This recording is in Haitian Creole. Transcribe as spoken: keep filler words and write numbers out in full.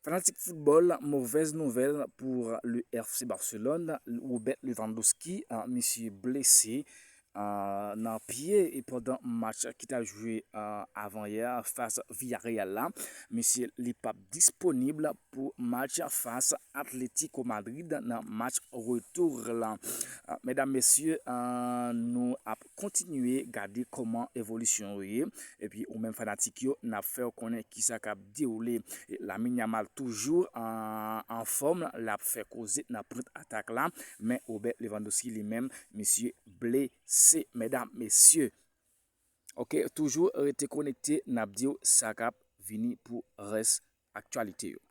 Fanatik foutbòl, movèz nouvèl pou le F C Barcelone. Robert Lewandowski, misye blese nan pye pandan match ki ta jwe avanyè fas Villarreal la. Misye li p ap disponib pou match fas Atletico Madrid nan match retou la. Medam, mesye, nou ap kontinye gade kòman evolisyon yo ye. Epi ou menm fanatik yo, n ap fè w konnen kisa k ap dewoule. Lamine Yamal toujou anfòm, l ap fè koze nan pwent atak la. Men Robert Lewandowski li menm, misye blese, medam, mesye. Ok, toujou rete konekte, n ap di w sa k ap vini pou rès aktyalite yo.